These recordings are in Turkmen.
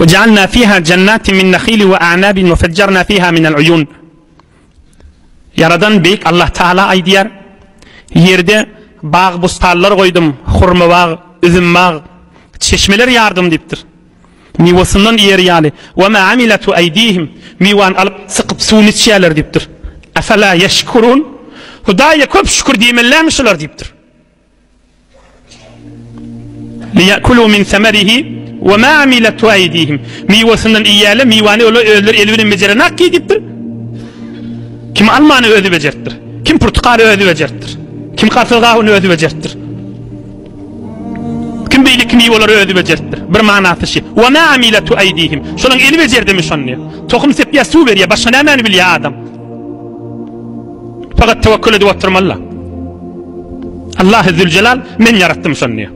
We ja'alna fiha jannatin min nahili we a'nabin we fejjarna fiha min al-uyun. Ýaradan beýik Allah Taala aýdýar, Ýerde bag-bustallar goýdum, hurma bag, üzüm bag, çeşmeler ýardym diýipdir. Miwasyndan iýer ýaly, we ma amilatu aýdihim, miwany alyp sykyp suwuny içýärler diýipdir. Afala ýeşkurun? Hudaýa köp şükür diýmelilermi şular diýipdir. Liýakulu min semerihi we ma amilathu aýdihim. Miwesinden iýýärler, miwany olar özleri eli bilen bejerenak ki diýipdir. Kim almany özi bejeripdir. Kim purtukaly özi bejeripdir. Kim garpyz gawuny özi bejeripdir. Kim beýleki miweleri özi bejeripdir. Bir manasy şi. We ma amilathu aýdihim. Şolaň eli bejerdimi şony? Tohum sepýär, suw berýär, başga nämäni bilýär adam? Fakat tewekkül edip oturmaly. Allah Zülcelal men ýaratdym şony diýýär.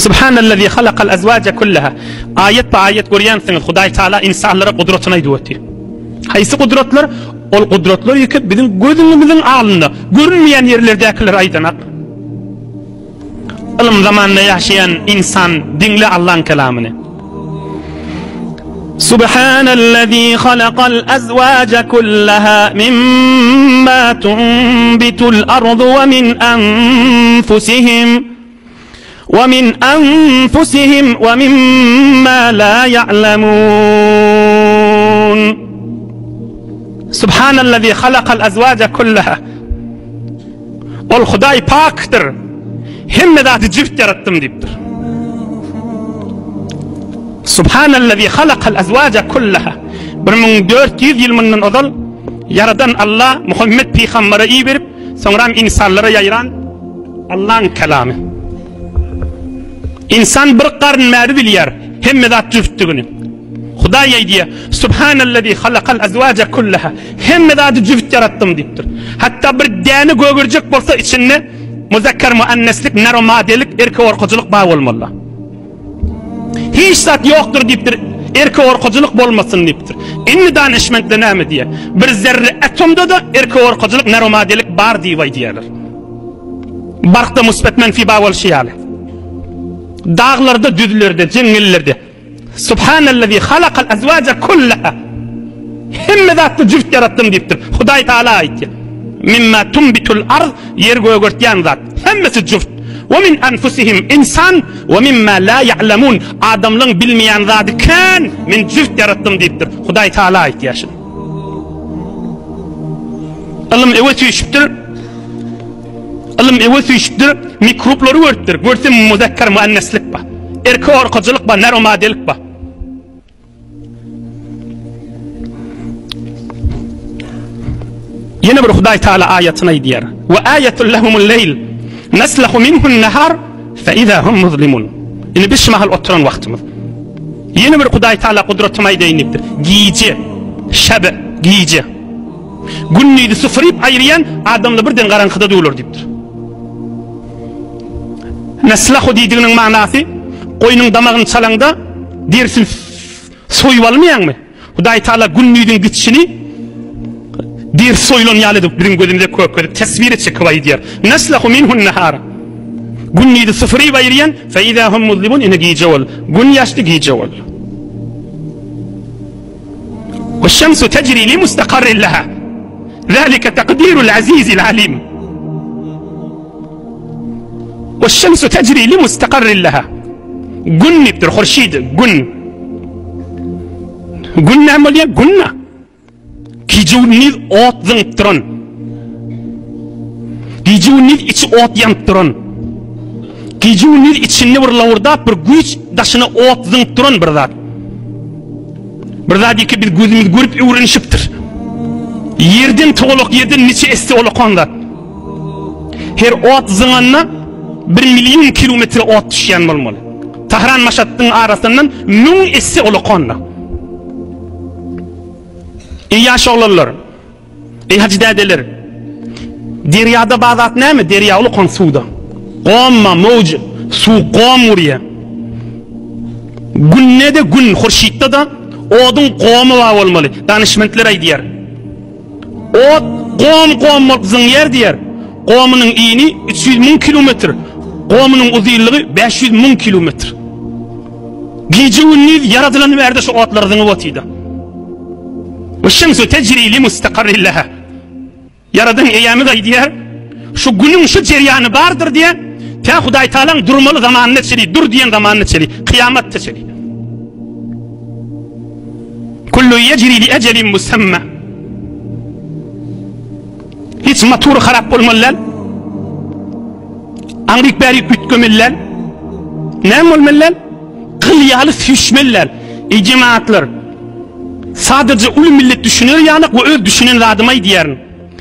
Subhanallazi halakal azwaja kullaha. Aýat ba aýat görýänsiňiz Hudaý Taala insanlara gudratyny aýdyp otyr. Haýsy gudratlar? Ol gudratlar ýeke biziň gözümiziň alynda görünmeýän ýerlerdäkiler aýdanak. Ylym zamanynda ýaşaýan ynsan diňle Allaň kelamyny. Subhanallazi halakal azwaja kullaha mimma tunbitul ardu we min anfusihim we min anfusihim we mimma la ya'lamun. Subhanallazi halakal azwaja kullaha Ol Hudaý pakdyr. Hemme zady jübt ýaratdym diýipdir. Subhanallazi halakal azwaja kullaha. 1400 ýyl mundan ozal ýaradan Allah Muhammed pygambere iberip, soňram insanlara ýaýran Allaň kelamy. Insan bir garyn bäri bilýär hemme zat jübtdigini. Hudaý aýdýar, Subhanallazi halakal azwaja kullaha. Hemme zady jübüt ýaratdym diýipdir. Hatda bir däne gögerjek bolsa içinde muzakkar muanneslik, naromadelik, erkek orkajylyk bar bolmaly. Hiç zat ýokdur diýipdir. Erkek orkajylyk bolmasyn diýipdir. Indi danyşmentler näme diýýär? Bir zerre atomda da erkek orkajylyk, naromadelik bar diýip aýdýarlar. Barkda musbet menfi bar bolşy ýaly. Daglarda, düzlerde, jeňňellerde Subhanallazi halakal azwaja kullaha. Hemme zatda jüft ýaratdym diýipdir. Hudaý Taala aýtýar. Mimma tumbitul ard ýer gögertýän zat. Hemmesi jüft. Wa min anfusihim insan wa mimma la ya'lamun. Adamlaryň bilmeýän zady kän. Men jüft ýaratdym diýipdir. Hudaý Taala aýtýar şuny. Ylym öwe süýşüpdir. Ylym öwe süýşüpdir, mikroblary görüpdir. Görse muzakkar muanneslik bar. Erkek orkajylyk bar, nar madelik bar. Ýene bir Hudaý Taala aýatyny aýdýar. Wa ayatul lahumul leýl naslahu minhun nahar fa iza hum muzlimun. Indi biz şu mahal oturan wagtymyz. Ýene bir Hudaý Taala gudratymy aýdaýyn diýipdir. Gije, şebe, gije. Gündizi sypyryp aýyrýan adamlar birden garaňkyda durar diýipdir. Neslahu diýdiginiň manasy goýnuň damagyny çalaňda derisini soýup almaýaňmy? Hudaý Taala gündiziň gitişini derisi soýulan ýaly edip biziň gözümize kökezip teswire çekip aýdýar. Neslahu minhun nahar. Gündizi sypyryp aýyrýan fe iza hum muzlimun ine gije bol. Gün ýaşdy gije bol. Weş-şemsu tejri li mustakarrin leha. Zalike takdirul azizil alim. Weş-şemsu tejri li mustakarrin leha. Gün diýipdir, hurşid, gün. Gün näme bolýar? Gün. Gije-gündiz ot zyňyp duran. Gije-gündiz içi ot ýanyp duran. Gije-gündiz içinde bir lowurdap bir güýç daşyna ot zyňyp duran bir zat. Bir zat ki biz gözümiz görüp öwrenişipdir. Ýerden togalak ýerden niçe esse olakan zat. Her ot zyňanda bir million kilometre ot düşýän bolmaly. Tahran Maşatdyň arasyndan müň esse olakan da. Eý ýaş oglanlar! Eý hajy dädeler! Derýada bar zat näme? Derýa ulukan suwda. Gomma, mowj, suw gom urýar. Günde-de gün, hurşytda-da oduň gomy bar bolmaly. Danyşmentler aýdýar. Ot gom-gom bolup zyňýar diýýär. Gomynyň ini 300 müň kilometr, gomynyň uzynlygy 500 müň kilometr. Gije-gündiz ýaradylany bärde şu otlary zyňyp otyda. We şemsu tejri li mustakarrin leha. Ýaradan Eýämiz aýdýar, şu günüň şu jerýany bardyr diýýär, tä Hudaý Tagalaň durmaly zamanyna çenli, dur diýen zamanyna çenli, kyýamatda çenli. Kullu yejri li ejelin musamma. Hiç motory harap bolmaly däl. Aňryk bärik üýtgemeli däl. Näme bolmaly däl? Gyl ýaly süýşmeli däl. Eý jemaatlar, sadaja uly millet düşüner ýalyk we öz düşünen zadymy aýdýaryn.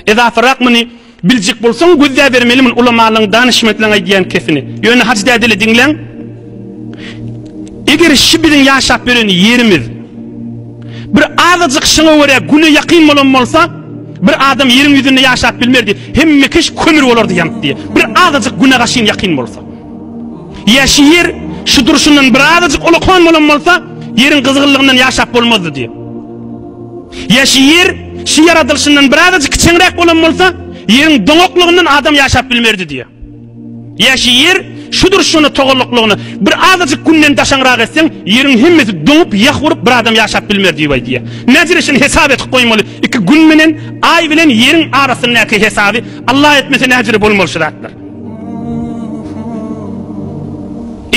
Ezasyrak muny biljek bolsaň gözläbermeli muny ulamalaryň danyşmentleň aýdýan kesini. Ýöne Hajy dädeli diňläň. Eger şi biziň ýaşap ýören ýerimiz bir azajyk şyňa görä güne ýakyn bolan bolsa, bir adam ýeriň ýüzünde ýaşap bilmerdi. Hemme keş kömür bolardy ýanyp diýe. Bir azajyk güne gaşyn ýakyn bolsa. Ýa şu ýer şu durşundan bir azajyk ulakan bolan bolsa, ýeriň gyzgynlygyndan ýaşap bolmazdy diýip. Ýa şu ýer şu ýaradylyşyndan bir azajyk kiçeňräk bolan bolsa, ýeriň doňaklygyndan adam ýaşap bilmerdi diýip. Ýa şu ýer şu durşuna togalaklygyna bir azajyk günden daşaňrak etseň, ýeriň hemmesi doňup, ýah urup bir adam ýaşap bilmer diýip aýdýar. Näjere şuny hesap edip goýmaly. Iki gün bilen aý bilen ýeriň arasyndaky hesaby Allah etmese näjere bolmaly şu zatlar.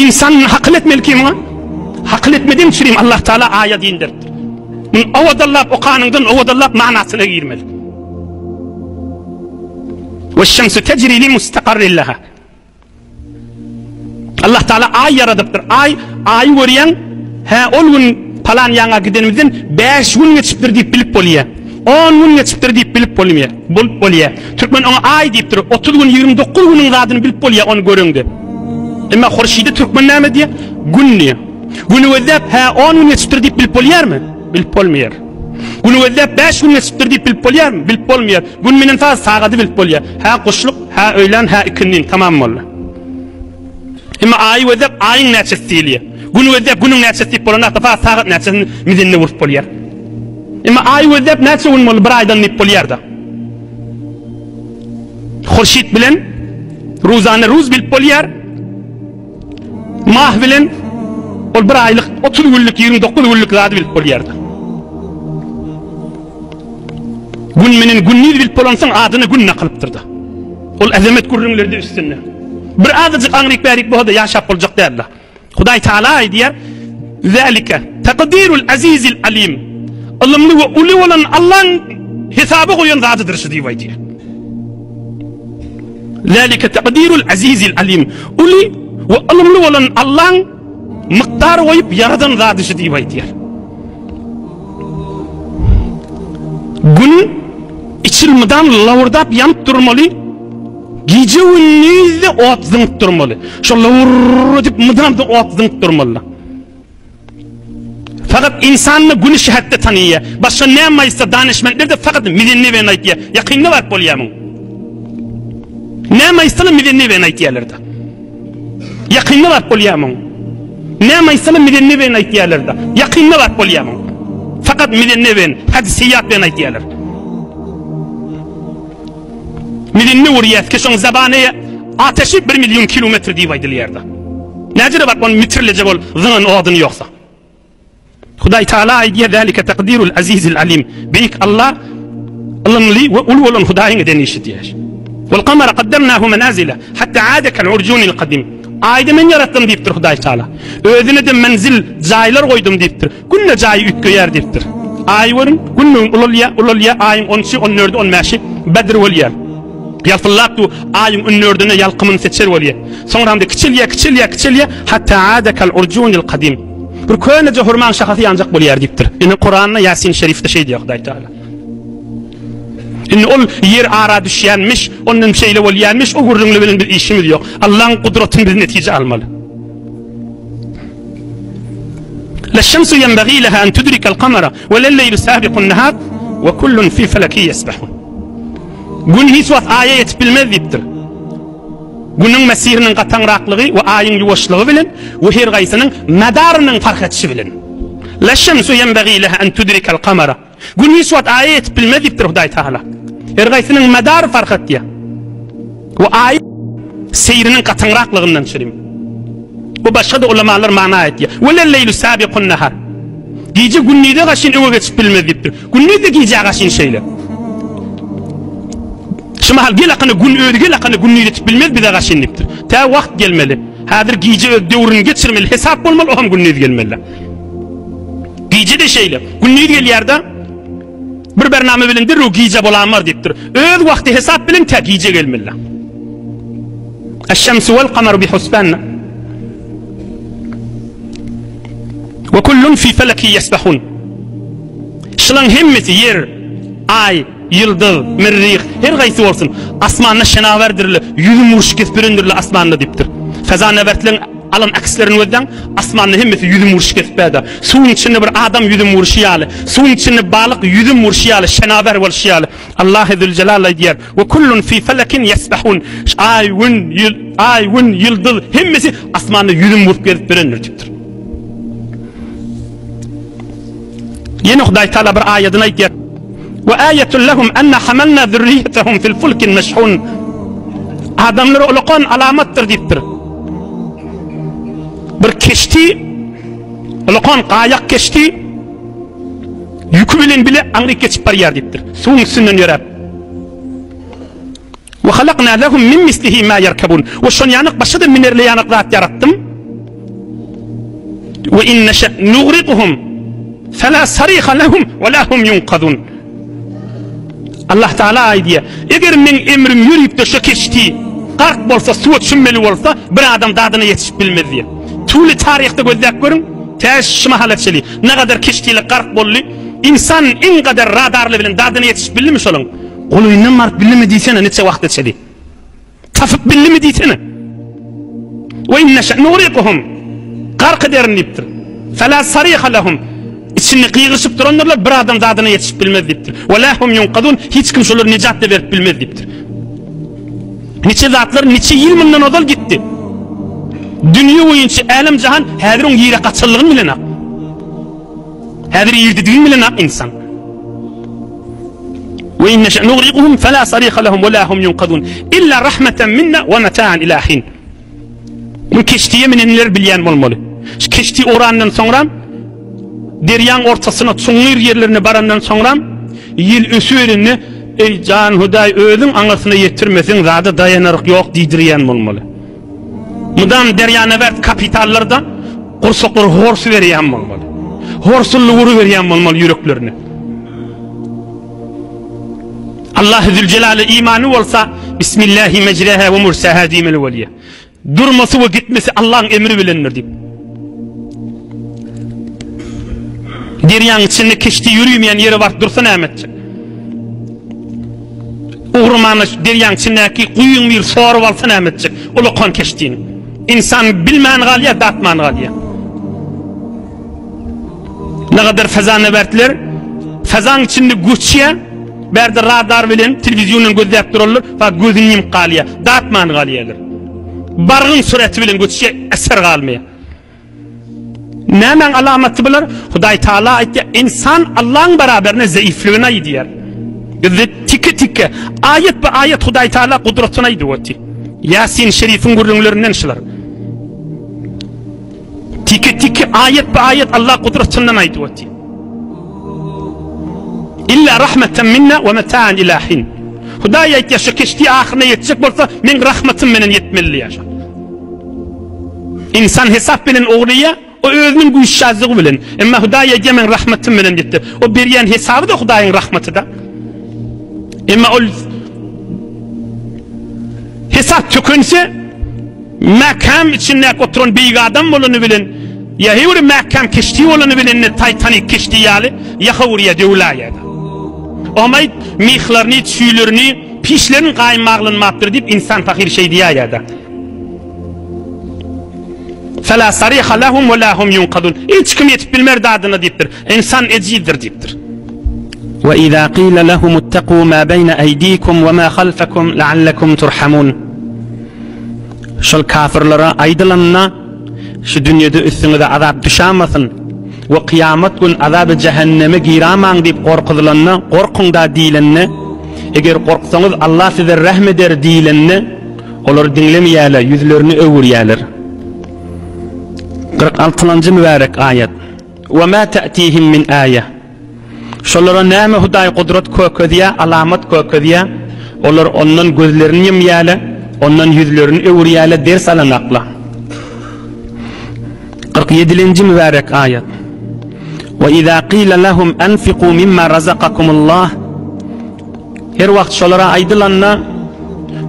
Insan hakyl etmeli ki muňa? Hakyl etmeden üçin Allah Taala aýat indiripdir. Muny owadallap okanyňdan owadallap manasyna girmeli. Ve şemsu tecri li mustakarrin leha. Allah Taala aý ýaradypdyr. Aý, aýy görýäň, hä ol gün palan ýaňa gidenimizden 5 gün geçipdir diýip bilip bolýar. 10 gün geçipdir diýip bilip bolýar. Bolup bolýar. Türkmen oňa aý diýipdir. 30 gün, 29 günüň zadyny bilip bolýar ony göreňde. Emma Hurşide türkmen näme diýýär? Gün diýýär. Güni gözläp, hä 10 gün geçipdir diýip bilip bolýarmy? Bilip bolmaýar. Güni gözläp 5 gün geçipdir diýip bilip bolýarmy? Bilip bolmaýar. Gün menen saz sagady bilip bolýar. Hä guşluk, hä öýlän, hä ikindin tamam boldy. Emma aýy gözläp aýyň näçesi diýilýär. Güni gözläp günüň näçesi diýip bolan wagtda saz sagat näçesini mizende urup bolýar. Emma aýy gözläp näçe gün boldy bir aýdan diýip bolýar-da. Hurşit bilen Ruzany ruz bilip bolýar. Mah bilen ol bir aýlyk 30 günlük 29 günlük zady bilip bolýardy. Gün menen gündiz bilip bolansoň adyna gün nakylypdyr-da. Ol azamet gürrüňlerde üstünde. Bir azajyk aňryk bärik bolsa-da ýaşap boljak däldi. Hudaý Taala aýdýar, Zalika takdirul azizil alim. Ylymly we uly bolan Allaň hesaba goýan zadydyr şu diýip aýdýar. Zalika takdirul azizil alim. Uly we ylymly bolan Allaň mukdar goýup ýaradan zady şu diýip aýdýar. Gün içil mydam lawurdap ýanyp durmaly. Gije gündizde ot zyňyp durmaly. Şo lawur edip mydamda ot zyňyp durmaly. Fakat insanda güni şähetde tanyýar. Başga näme aýtsa danyşmentler de fakat mizenne bilen aýtýar. Ýakynda baryp bolýar muň. Näme aýtsalar mizenne bilen aýtýarlar-da. Ýakynda baryp bolýar muň. Näme aýtsalar mizenne bilen aýtýarlar-da. Ýakynda baryp bolýar muň. Fakat mizenne bilen, hadisiýat bilen aýtýarlar. Milinni urýas ki şoň zabany ateşi bir milýon kilometr diýip aýdylýarda. Näjere bak ony mitirlejek ol zyňan oduny ýoksa. Hudaý Taala aýdýar zalika takdirul azizil alim. Beýik Allah ylymly we uly bolan Hudaýyň eden işi diýär. Wal kamara kaddarnahu manazila hatta aada kal urjunil kadim. Aýda men ýaratdym diýipdir Hudaý Taala. Özüne de menzil jaýlar goýdum diýipdir. Günde jaýy üýtgeýär diýipdir. Aý görüň, günüň ulalýar, ulalýar, aýyň on üçi, on dördi, on bäşi Bedr bolýar. Ýalpyldap dur, aýyň on dördüne ýalkymyny seçer bolýar. Soňra-da kiçelýär, kiçelýär, kiçelýär, hatta ada kal urjunil kadim. Bir köneje hurmaň şahasy ýanjak bolýar diýipdir. Indi Kuranda Ýasin şerifde şeý diýýär Hudaý Taala. Indi ol ýer ara düşýänmiş, ondan şeýle bolýanmyş, o gürrüňler bilen biz işimiz ýok. Allaň gudratyny biz netije almaly. Leşşemsu ýenbagî leha en tudrikel kamara we lel-leýlu sabiqun nahar we kullun fi felekin ýesbehun. Gün hiç wagt aýa ýetip bilmez diýipdir. Günüň mesiriniň gataňraklygy we aýyň ýuwaşlygy bilen we her gaýsynyň madarynyň parh etişi bilen. Leşşemsu ýenbagî leha en tudrikel kamara. Gün hiç wagt aýa ýetip bilmez diýipdir Hudaý Tagala. Her gaýsynyň madary fark etýär. We aý seýriniň gataňraklygyndan çürim. Bu başga-da ulamalar mana aýtýar. Welel-leýlu sabiqun-nahar. Gije gündize gaşyn öňe geçip bilmez diýipdir. Gündiz-de gijä gaşyn şeýle. Şu mahal gel akyny gün özi gel akyny gündiz etip bilmez bize gaşyn diýipdir. Tä wagt gelmeli. Häzir gije öz döwrüni geçirmeli, hesap bolmaly, o hem gündiz gelmeli. Gije-de şeýle. Gündiz gelýär-de bir bername bilen derrew gije bolanlar diýipdir. Öz wagty hesap bilen tä gije gelmeli. Eş-şemsu wel-kamaru bi-husban. We kullun fi feleki ýesbehun. Şulaň hemmesi ýer, aý, ýyldyz, mirrih, her gaýsy bolsun, asmanda şenawerdirler, ýüzüm uruş kesip ýörendirler asmanda diýipdir. Fezanäwertleň alan akslerini gözläň, asmanda hemmesi ýüzüm uruş kesip bärde. Suwuň içinde bir adam ýüzüm uruşy ýaly, suwuň içinde balyk ýüzüm uruşy ýaly, şenawer bolşy ýaly. Allahy Züljelal aýdýar, We kullun fi felekin ýesbehun. Aý, gün, ýyl, aý, gün, ýyldyz hemmesi asmanda ýüzüm urup gezip ýörendir diýipdir. Ýene Hudaý Taala bir aýadyny aýdýar. We aýatun lehum enna hamalna zürriýetehum fil fulkil meşhun. Adamlara ulakan alamatdyr diýipdir. Bir keşti, ulakan gaýak keşti ýüki bilen bile aňryk geçip barýar diýipdir. Suwuň üstünden ýöräp. We halakna lehum min mislihi ma yerkebun. We şon ýanak başga-da minerli ýanak zat ýaratdym. We in neşe nugrikuhum fela sariha lehum we la hum yunkazun. Allah Taala aýdýar, eger meň emrim ýörüp-de şo keşti gark bolsa, suwa çümmeli bolsa, bir adam dadyna ýetişip bilmez diýýär. Tüwli taryhda gözläp görüň, tä şu mahala çenli nagadar keştiler gark boldy, ynsan iň gadar radarly bilen dadyna ýetişip bildimi şolaň? Golaýyndan baryp bildimi diýsene, niçe wagta çenli. Tapyp bildimi diýsene. We in neşe nugriquhum. Gark ederin diýipdir. Fela sariha lehum. İçinde gygyryşyp durandyrlar, bir adam zadyna ýetişip bilmez diýipdir. We la hum yunqadun. Hiç kim şolary nejat da berip bilmez diýipdir. Niçe zatlar niçe ýyl mundan ozal gitdi. Dünýe boýunça älem jahan häzir oň ýere gaçanlygyny bilenak. Häzir irdidigini bilenak insan. We in neşe nugrikuhum fela sariha lehum we la hum yunqadun illa rahmeten minna we metaan ila hin. Bu keştiye minenler bilýän bolmaly. Şu keşti orandan soňra derýaň ortasyna çuňňur ýerlerine barandan soňra ýel ösüberende eý jan Hudaý özüň aňyrsyna ýetirmeseň zada daýanaryk ýok diýdirýän bolmaly. Mydam derýanewert kapitallarda gursaklary horsuberýän bolmaly. Horsully uruberýän bolmaly ýüreklerini. Allahy Züljelale imany bolsa, Bismillahi mejreha we mursaha diýmeli bolýar. Durmasy we gitmesi Allahyň emri bilendir diýip. Derýaň içinde keşdi ýörimeýän ýere baryp dursa näme etjek? Ugrumana derýaň içindäki guýyň bir sorup alsa näme etjek? Ulakan keşdini. Insan bilmän galýar, datman galýar. Ne kadar fezanewerdler fezaň içinde göçýär, bärde radar bilen telewiziondan gözläp durarlar, fakat gözüni ýumup galýar, datman galýarlar. Bargyň süreti bilen göçýär, eser galmaýar. Nämäň alamaty bular? Hudaý Taala aýtýar, insan Allaň beraberine zeifligini aýdýar. Bizde tike-tike, aýat be aýat Hudaý Taala gudratyny aýdyp otyr. Ýasin Şerifiň gürrüňlerinden şular. Tike-tike, aýat be aýat Allah gudratyndan aýdyp otyr. Illa rahmeten minna we metaan ila hin. Hudaý aýtýar, şu keşti ahyryna ýetjek bolsa, meň rahmatym menen ýetmeli diýýär. Ynsan hesap bilen ogurlaýar, o özüniň güýçsazlygy bilen. Emma Hudaý aýdýar, men rahmatym bilen diýipdir. O berýän hesaby-da Hudaýyň rahmaty-da. Emma ol hesap tökense, mäkäm içindäki oturan beýik adam bolany bilen, ýa bir mäkäm keşdi bolany bilen ne Titanik keşdi ýaly, ýa urýar, döwläýär. Omaý myhlaryny, çüýlerini, pişlerini gaýym baglanmapdyr diýip insan pahyr şeý diýäýär-de. Fela sariha lehum we la hum yunkadun. Hiç kim ýetip bilmer dadyna diýipdir. Insan ejizdir diýipdir. Ve iza qila lehum ittaqu ma beyne aydikum ve ma halfakum la'allakum turhamun. Şol kafirlere aýdylanda şu dünýede üstüňize azap düşamasyn we kyýamat gün azaby jähenneme giramaň diýip gorkuzylanda, gorkuň da diýilende, eger gorksaňyz Allah size rehm eder diýilende, Olar diňlemeýärler, ýüzlerini öwürýärler. 46-njy mübärek aýat. Wa ma ta'tihim min aýa. Şolara näme Hudaý gudrat kökezýär, alamat kökezýär, olar ondan gözlerini ýumýarlar, ondan ýüzlerini öwürýärler, ders alanaklar. 47-nji mübärek aýat. Wa iza qila lahum anfiqu mimma razaqakumullah Her wagt şolara aýdylanda,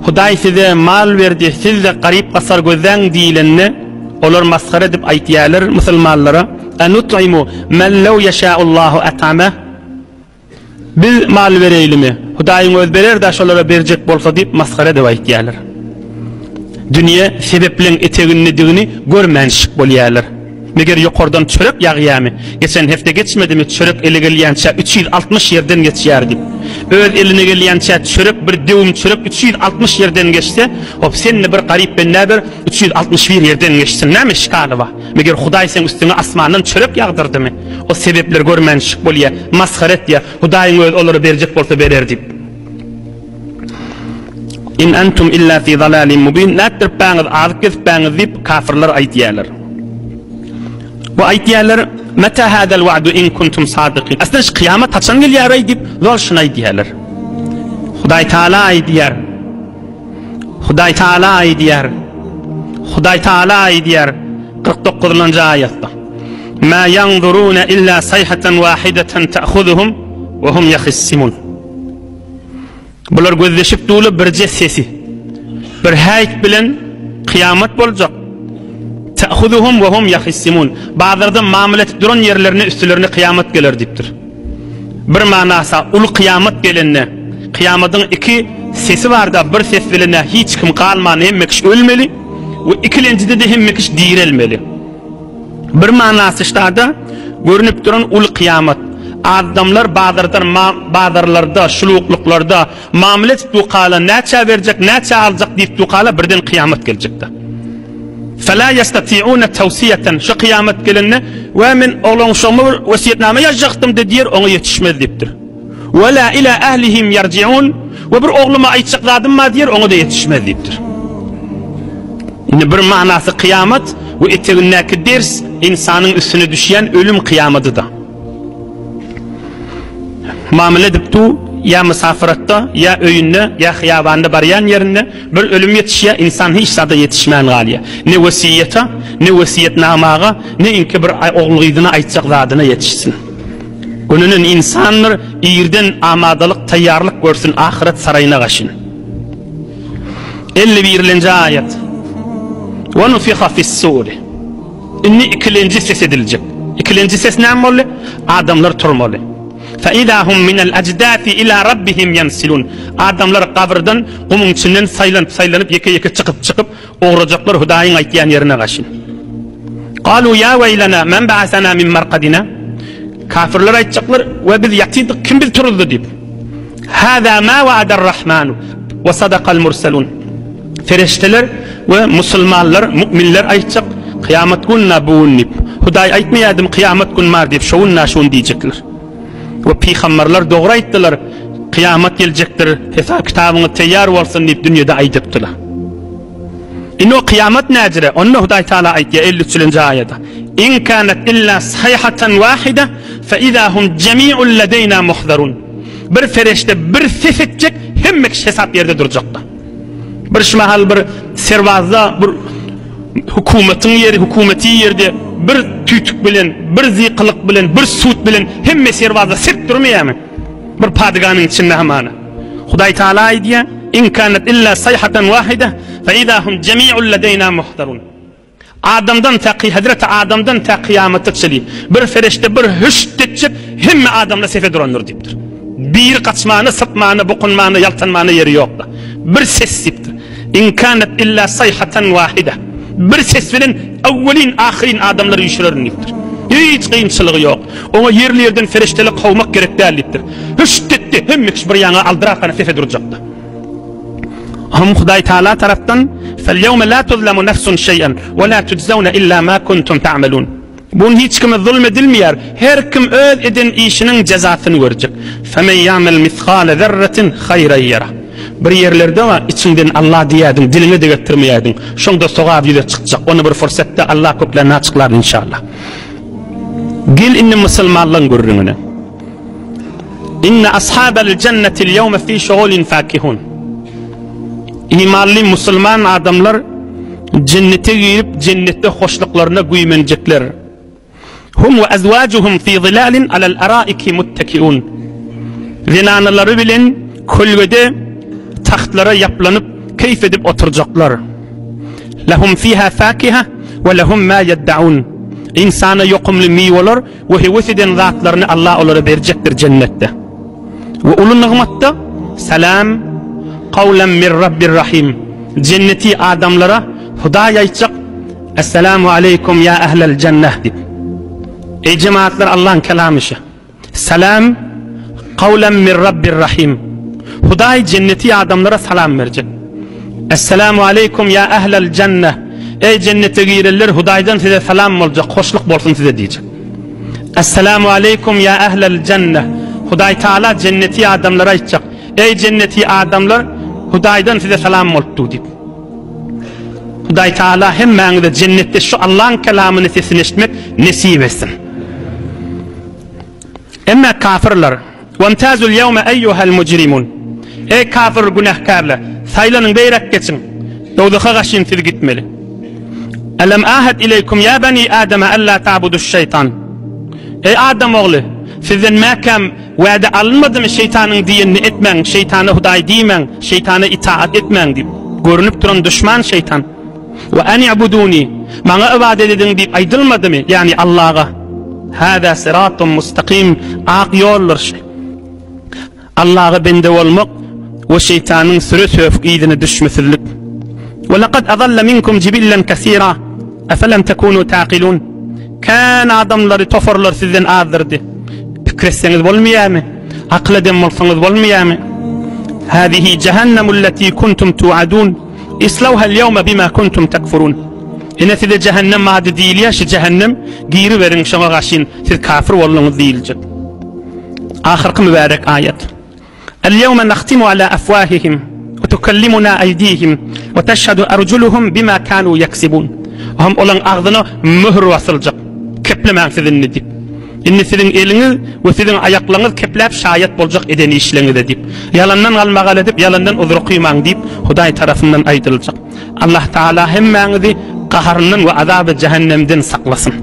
Hudaý size mal berdi, siz-de garyp-gasar gözläň diýlende, olar masgara edip aýtýarlar musulmanlara, Enut'imu men lew ýeşâullahu et'ameh? Biz mal bereýlimi? Hudaýyň özi berer-dä şolara berjek bolsa diýip masgara edip aýtýarlar. Dünýe sebepleň etegindedigini görmänşik bolýarlar. Meger ýokardan çörek ýagýamy? Geçen hepde geçmedimi çörek ele gelýänçä 360 ýerden geçýär diýip. Öz eline gelýänçä çörek bir döwüm çörek 360 ýerden geçse, hop sen-de bir garyp bendä ber 361 ýerden geçsin. Näme işgali bar? Meger Hudaý seň üstüňe asmandan çörek ýagdyrdymy? O sebepleri görmänşik bolýa, masgara etýä. Hudaýyň özi olara berjek bolsa berer diýip. In entum illa fi zalalin mubin nätdiripbäňiz azyp gezipbäňiz diýip kafirler aýdýarlar. Bu aýdýarlar meta hadal wa'du in kuntum sadiqin. Aslynda şu kyýamat haçan gelýär-aý diýip zol şuny aýdýarlar. Hudaý Taala aýdýar. Hudaý Taala aýdýar. Hudaý Taala aýdýar 49-njy aýatda. Ma yanzuruna illa sayhatan wahidatan ta'khuzuhum wa hum yahissimun. Bular gözleşip durlar birje sesi. Bir häýt bilen kyýamat boljak. Ta'khuzuhum wa hum yahissimun. Bazarda mamla etip duran ýerlerine üstlerine kyýamat geler diýipdir. Bir manasa uly kyýamat gelende, kyýamadyň iki sesi barda bir ses bilen hiç kim galman hemme kişi ölmeli we ikilenjide de hemme kişi direlmeli. Bir manasy ştada görünip duran uly kyýamat. Adamlar bazardan bazarlarda, şulukluklarda mamla etip dukala näçä berjek, näçä aljak diýip dukala birden kyýamat geljekdi. Fela yastati'una tawsiyatan şu kyýamat gelende we men oglan şoňa bir wesýetnama ýazjakdym de diýer oňa ýetişmez diýipdir. We la ila ahlihim yarji'un we bir ogluma aýtjak zadym bar diýer oňa da ýetişmez diýipdir. Indi bir manasy kyýamat we etegindäki ders ynsanyň üstüne düşýän ölüm kyýamadyda. Mamla edip du, ýa mysafiratda, ýa öýünde, ýa hyýabanda barýan ýerinde bir ölüm ýetişýär, ynsan hiç zada ýetişmän galýar. Ne wesýete, ne wesýetnamaga, ne inki bir ogul-gyzyna aýtjak zadyna ýetişsin. Gönenen ynsandyr, irden amadalyk, taýýarlyk görsün ahyret saraýyna gaşyn. 51-nji aýat. Wa nufiha fis-suri. Indi ikilenji ses ediljek. Ikilenji ses näme boldy? Adamlar turmaly. Fa iza hum minel ajdasi ila rabbihim yansilun. Adamlar gabyrdan gumuň içinden saýlanyp saýlanyp ýeke-ýeke çykyp çykyp ugrajaklar Hudaýyň aýtýan ýerine gaşyn. Galu ya weýlana men ba'asana min markadina. Kafirler aýtjaklar we biz ýatydyk kim bizi turuzdy diýip. Hâzâ mâ wa'adar-Rahmanu we sadakal murselun. Perişdeler we musulmanlar, mu'minler aýtjak, Kyýamat gün-ä bu gün diýip. Hudaý aýtmaýardymy kyýamat gün bar diýip, şo gün-ä şu gün diýjekler. We pygamberler dogry aýtdylar, kyýamat geljekdir, hesap kitabyňyz teýýar bolsun diýip dünýede aýdypdylar. Indi o kyýamat näjire? Onda Hudaý Taala aýtýar 53-nji aýada. In kanat illa sayhatan wahida fa iza hum jami'un ladayna muhzarun. Bir perişde bir ses etjek, hemme kişi hesap ýerde durjakda. Bir şu mahal bir serbazda bir hukumatyň ýeri, hukumeti ýerde bir tüýtük bilen, bir zykylyk bilen, bir sud bilen hemme serbazda sep durmaýarmy? Bir padyganyň içinde hamana. Hudaý Taala aýdýar, In kanat illa sayhatan wahida fa iza hum jami'un ladayna muhdarun. Adamdan tä Hazreti Adamdan tä kyýamata çenli bir ferişde bir hüşt etjek hemme adamlar sefe durandyr diýipdir. Bir gaçmana, sypmana, bukunmana, ýaltanmana ýeri ýokda. Bir ses diýipdir. In kanat illa sayhatan wahida. Bir ses bilen awwelin ahyryn adamlar üýşürerin diýipdir. Hiç kynçylygy ýok. Oňa ýerli ýerden ferişdeler kowmak gerek däl diýipdir. Hüşt etdi, hemme kişi bir ýaňa aldyrakana sefe durjakda. Hum Hudaý Taala tarapdan Fel-ýewme la tuzlamu nefsun şeý'en we la tujzauna illa ma kuntum ta'melun. Bu gün hiç kime zulm edilmeýär. Her kim öz eden işiniň jezasyny görjek. Femen ýa'mel misgale zerretin haýran ýera. Bir ýerlerde bar, içiňden Allah diýýärdiň, diliňe-de getirmeýärdiň. Şoňda sogap ýüze çykjak. Ony bir fursatda Allah köklerini açyklar inşallah. Gel indi musulmanlygyň gürrüňine. Inne ashabel jennetil ýewme fi şugulin fakihun. Imanly musulman adamlar jennete girip, jennetde hoşluklaryna güýmenjekler. Hum we azwajuhum fi zilalin alal araiki muttakiun. Zenanalary bilen kölgede tahtlara ýaplanyp keýf edip oturjaklar. Lahum fiha fakiha we lahum ma yeddaun. Ynsana ýokumly miweler we höwes eden zatlaryny Allah olara berjekdir jennetde. We uly nygmatda salam kawlan mir rabbir rahim. Jenneti adamlara Hudaý aýtjak Essalamu aleýkum ýa ählel jenneh diýip. Eý jemaatlar Allaň kelamy şu. Salam kawlan mir rabbir rahim. Hudaý jenneti adamlara salam berjek. Essalamu aleýkum ýa ählel jenneh. Eý jennete girenler Hudaýdan size salam boljak, hoşluk bolsun size diýjek. Essalamu aleýkum ýa ählel jenneh. Hudaý Taala jenneti adamlara aýtjak. Eý jenneti adamlar Hudaýdan size salam bolupdy diýip. Hudaý Taala hemmäňize jennetde şu Allaň kelamyny sesini eşitmek nesip etsin. Emma kafirler, Wamtazul ýewme eýýuhel mujrimun. Eý kafir günähkärler, saýlanyň beýräk geçiň. Dowzaha gaşyn siz gitmeli. Elem ahad ileýkum ýa bani Adama alla ta'buduş şeýtan. Eý adam ogly, sizden mäkäm Wada alynmadymy şeýtanyň diýenini etmäň, şeýtana Hudaý diýmäň, şeýtana itaat etmäň diýip. Görünip duran duşman şeýtan. We ani'buduni, maňa ybadat ediň diýip aýdylmadymy, ýagny Allaga. Hâzâ syratun mustakim, ak ýoldur şu. Allaga bende bolmak we şeýtanyň süre söfük yzyna düşmesizlik. We lekad azalla minkum jibillen kesira, efelem tekunu ta'kilun. Kän adamlary, toparlary sizden azdyrdy. Pikir etseňiz bolmaýarmy? Akyl eden bolsaňyz bolmaýarmy? Hâzihi jehennemulleti kuntum tu'adun. Islawhal ýewme bima kuntum tekfurun. Ine size jähennem ady diýilýär, şu jähennem giriberiň şoňa garşyn siz kafir bolduňyz diýiljek. Ahyrky mübärek aýat. El-ýewme nahtimu ala afwahihim we tukallimuna aýdihim we teşhedü arjuluhum bima kanu ýeksibun. Hem olaň agzyna möhür basyljak. Keplemäň siz indi diýip. Indi siziň eliňiz we siziň aýaklaryňyz kepläp şaýat boljak eden işleriňize diýip. Ýalandan galmagal edip, ýalandan uzur kymaň diýip, Hudaý tarapyndan aýdyljak. Allah Taala hemmäňizi gaharyndan we azaby jähennemden saklasyn.